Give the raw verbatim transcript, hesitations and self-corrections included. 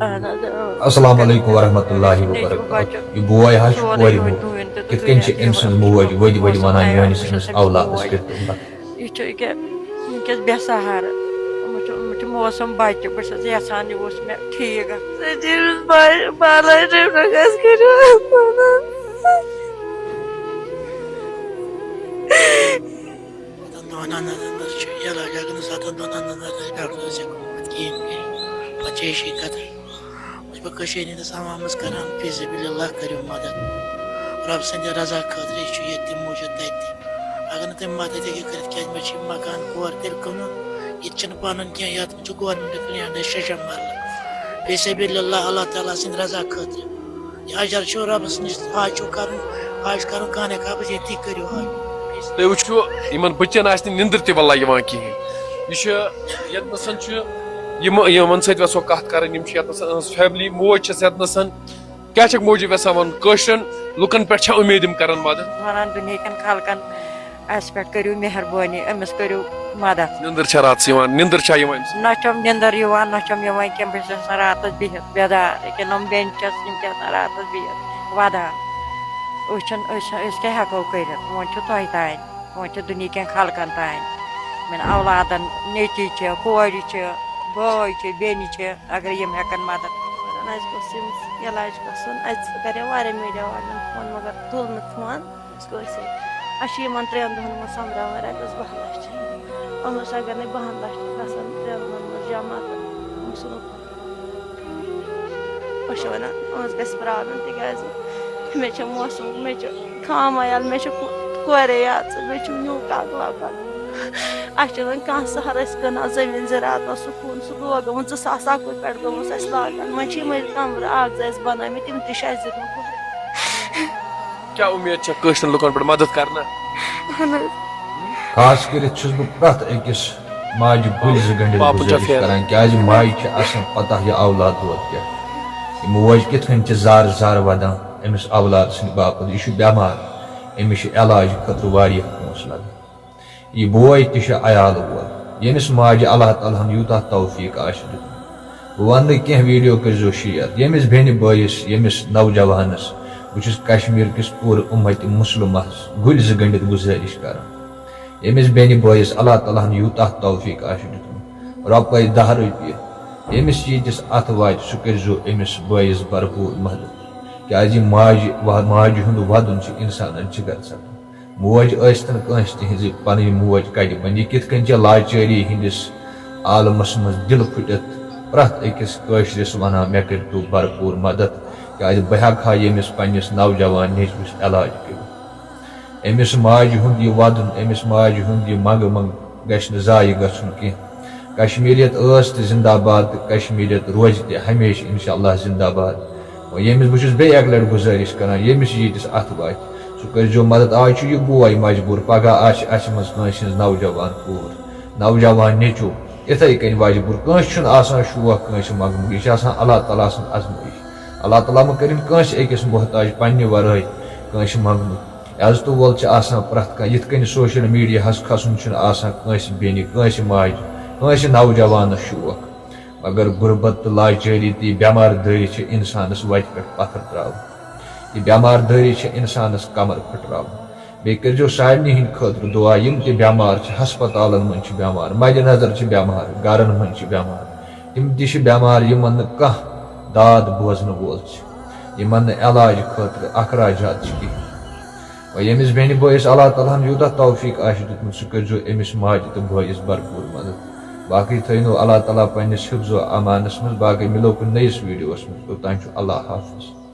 اہن حظ، اۭں۔ السلام علیکم ورحمۃ اللہ وبرکاتہ۔ یہِ بوے حظ چھُ کورِ ہیوٗ۔ کِتھ کٔنۍ چھِ أمۍ سٕنٛز موج ؤدۍ ؤدۍ وَنان میٛٲنِس أمِس اولادَس پٮ۪ٹھ تہٕ؟ یہِ چھُ ییٚکیٛاہ وٕنکیٚس بے سہارٕ۔ یِمَن چھُ، یِمَن چھُ موسم بَچہِ۔ بہٕ چھَس یَژھان، یہِ اوس مےٚ ٹھیٖک گژھُن۔ ژےٚ دِیٖوُس بَے-، بَلاے ٹھیٖک نہٕ گژھِ کٔرِو۔ ستن دۄہن اندر اندر چھُ علاج، اگر نہٕ ستن دۄہن اندر اندر أسۍ ڈاکٹر ٲسۍ ہٮ۪کو پتہٕ کِہیٖنۍ کٔرِتھ۔ پتہٕ چھِ ہِشی کتھ۔ وۄنۍ چھُس بہٕ کٔشیٖرِ ہِنٛدِس عوامس کران، فی سبیل اللہ کٔرِو مدد۔ رۄب سٕنٛدِ رضا خٲطرٕ چھُ ییٚتہِ تہِ موٗجوٗد تتہِ تہِ۔ اگر نہٕ تُہۍ مدد ہیٚکِو کٔرِتھ، کیازِ مےٚ چھِ یِم مکان کورِ تیٚلہِ کٕنُن، ییٚتہِ چھِنہٕ پنُن کینٛہہ، یتھ منٛز چھُ گورمنٹُک لینڈ اَسہِ ششم مرلہٕ۔ فی سبیل اللہ، اللہ تعالیٰ سٕنٛدِ رضا خٲطرٕ۔ یہِ اجر چھُ رۄبس نِش، آز چھُو کرُن، آز چھُ کرُن کانہہ کانہہ، بہٕ ییٚتی کٔرِو آز۔ تُہۍ وٕچھِو، یِمن بچن آسہِ نہٕ نِندٕر تہِ واللہ یِوان کِہیٖنۍ۔ یہِ چھُ ییٚتہِ نَسَن چھُ یِم، یِمن سۭتۍ وٮ۪ژھو کتھ کرٕنۍ، یِم چھِ ییٚتہِ نَسَن، أہنٛز فیملی، موج چھَس ییٚتہِ نَسَن۔ کیٛاہ چھَکھ موجی یَژھان وَنُن؟ کٲشرٮ۪ن لُکَن پٮ۪ٹھ چھا اُمید یِم کَرَن مَدَد؟ وَنان دُنہیٖکٮ۪ن خلقَن، اَسہِ پٮ۪ٹھ کٔرِو مہربٲنی، أمِس کٔرِو مَدَد۔ نِندٕر چھا راتَس یِوان؟ نِندٕر چھا یِوان أمِس؟ نہ چھَم نِندٕر یِوان، نہ چھَم یِوان کینٛہہ۔ بہٕ چھَس آسان راتَس بِہِتھ بیدار، ییٚکیٛاہ یِم بیٚنہِ چھَس، یِم چھِ آسان راتَس بِہِتھ وَدان۔ أسۍ چھِنہٕ، أسۍ، أسۍ کیٛاہ ہٮ۪کو کٔرِتھ؟ وۄنۍ چھُ تۄہہِ تام، وۄنۍ چھُ دُنہیٖکٮ۪ن خلقَن تام۔ یِمَن اولادَن نیٚچِی چھِ، کورِ چھِ، بٲے چھِ، بیٚنہِ چھِ، اگر یِم ہٮ۪کَن مَدَد۔ اَسہِ گوٚژھ یِم علاج گژھُن۔ اَسہِ کَرے واریاہ میٖڈیا والٮ۪ن فون، مگر تُل نہٕ فون اَسہِ کٲنٛسے۔ اَسہِ چھِ یِمَن ترٛٮ۪ن دۄہَن منٛز سۄمبراوان رۄپیَس باہ لَچھ۔ یِم ٲسۍ اگر نَے باہَن لَچھَن گژھان ترٛٮ۪ن دۄہَن منٛز جمع، تہٕ یِم ژھٕنُکھ۔ أسۍ چھِ وَنان، أہٕنٛز گژھِ پرٛابلِم، تِکیٛازِ مےٚ چھےٚ موسوٗم، مےٚ چھُ خام عیال، مےٚ چھُ کو-، کورے یاژٕ، مےٚ چھُ نیوٗ کاک لۄکُٹ۔ اَسہِ چھُ وۄنۍ کانٛہہ سہارٕ، أسۍ کٕنان زٔمیٖن زِراعت اوس سکوٗن، سُہ گوٚو، گوٚمُت زٕ ساس اَکوُہ پٮ۪ٹھ گوٚمُت اَسہِ لاگان۔ وۄنۍ چھِ یِمَے کَمرٕ اَکھ زٕ اَسہِ بَنٲومٕتۍ، تِم تہِ چھِ اَسہِ دِتمٕتۍ گۄڈٕ۔ کیٛاہ اُمید چھےٚ کٲشرٮ۪ن لُکَن پٮ۪ٹھ مَدَد کَرنہٕ؟ اَہَن حظ۔ خاص کٔرِتھ چھُس بہٕ پرٛٮ۪تھ أکِس ماجہِ گُلۍ زٕ گٔنٛڈِتھ پاپہٕ چھا گُزٲرِش پھیران؟ کَران، کیٛازِ ماجہِ چھِ آسان پَتہ یہِ اولاد دود کیٛاہ۔ یہِ موج کِتھ کٔنۍ چھِ زارٕ زارٕ وَدان أمِس اولاد سٕنٛدِ باپَتھ۔ یہِ چھُ بٮ۪مار، أمِس چھِ علاج خٲطرٕ واریاہ پونٛسہٕ لَگان۔ یہِ بوے تہِ چھُ عیالہٕ وول، ییٚمِس ماجہِ اللہ تعالیٰ ہَن یوٗتاہ توفیٖق آسہِ دیُتمُت۔ بہٕ وَنہٕ نہٕ کینٛہہ، ویٖڈیو کٔرۍزیو شِیَر۔ ییٚمِس بیٚنہِ بٲیِس، ییٚمِس نوجوانَس، بہٕ چھُس کشمیٖر کِس پوٗرٕ اُمتِ مُسلِمَس گُلۍ زٕ گٔنٛڈِتھ گُزٲرِش کران۔ ییٚمِس بیٚنہِ بٲیِس اللہ تعالیٰ ہَن یوٗتاہ توفیٖق آسہِ دیُتمُت، رۄپَے دَہ رۄپیہِ، ییٚمِس ییٖتِس اَتھٕ واتہِ، سُہ کٔرۍزیو أمِس بٲیِس بھرپوٗر مدد۔ کیٛازِ ماجہِ، وا-، ماجہِ ہُنٛد وَدُن چھُ اِنسانَس جِگر ژَٹان۔ موج ٲسۍتَن کٲنٛسہِ تِہِنٛزِ پَنٕنۍ موج کَتہِ بَنہِ؟ یہِ کِتھ کٔنۍ چھےٚ لاچٲری ہِنٛدِس عالمَس منٛز دِل پھٕٹِتھ پرٛٮ۪تھ أکِس کٲشرِس وَنان، مےٚ کٔرۍتو بھرپوٗر مدد، کیٛازِ بہٕ ہٮ۪کہٕ ہا ییٚمِس پنٛنِس نوجوان نیٚچوِس علاج کٔرِتھ؟ أمِس ماجہِ ہُنٛد یہِ وَدُن، أمِس ماجہِ ہُنٛد یہِ منٛگہٕ منٛگ گژھِ نہٕ ضایع گژھُن کینٛہہ۔ کشمیٖریت ٲس تہِ زِندہ باد تہٕ کشمیٖریت روزِ تہِ ہمیشہِ اِنشاء اللہ زِندہ باد۔ وۄنۍ ییٚمِس بہٕ چھُس بیٚیہِ اَکہِ لَٹہِ گُزٲرِش کران، ییٚمِس ییٖتِس اَتھٕ واتہِ، سُہ کٔرۍزیو مدد۔ آز چھُ یہِ بوے مجبوٗر، پگاہ آسہِ اَسہِ منٛز کٲنٛسہِ ہِنٛز نوجوان کوٗر، نوجوان نیٚچوٗ، یِتھَے کٔنۍ مجبوٗر۔ کٲنٛسہِ چھُنہٕ آسان شوق کٲنٛسہِ منٛگنُک، یہِ چھُ آسان اللہ تعالیٰ سٕنٛز آزمٲیِش۔ اللہ تعالیٰ مہٕ کٔرِنۍ کٲنٛسہِ أکِس محتاج پنٛنہِ ورٲے کٲنٛسہِ منٛگنُک۔ عزتہٕ وول چھُ آسان پرٛٮ۪تھ کانٛہہ، یِتھ کٔنۍ سوشل میٖڈیاہَس کھسُن چھُنہٕ آسان کٲنٛسہِ بیٚنہِ، کٲنٛسہِ ماجہِ، کٲنٛسہِ نوجوانَس شوق۔ مگر غربت تہٕ لاچٲری تہٕ یہِ بٮ۪مار دٲری چھِ اِنسانَس وَتہِ پٮ۪ٹھ پَتھر ترٛاوان۔ یہِ بٮ۪مار دٲری چھِ اِنسانَس کمر پھٕٹراوان۔ بیٚیہِ کٔرۍزیو سارنٕے ہِنٛدِ خٲطرٕ دُعا، یِم تہِ بٮ۪مار چھِ، ہسپتالَن منٛز چھِ بٮ۪مار، مَدِ نظر چھِ بٮ۪مار، گَرَن منٛز چھِ بٮ۪مار، تِم تہِ چھِ بٮ۪مار، یِمَن نہٕ کانٛہہ داد بوزنہٕ وول چھِ، یِمَن نہٕ علاج خٲطرٕ اخراجات چھِ کِہیٖنۍ۔ وۄنۍ ییٚمِس بیٚنہِ بٲیِس اللہ تعالیٰ ہَن یوٗتاہ توفیٖق آسہِ دیُتمُت، سُہ کٔرۍزیو أمِس ماجہِ تہٕ بٲیِس بھرپوٗر مدد۔ باقٕے تھٲینو اللہ تعالیٰ پنٛنِس حفظ و امانَس منٛز، باقٕے مِلو کُنہِ نٔیِس ویٖڈیوَس منٛز۔ توٚتام چھُ اللہ حافظ۔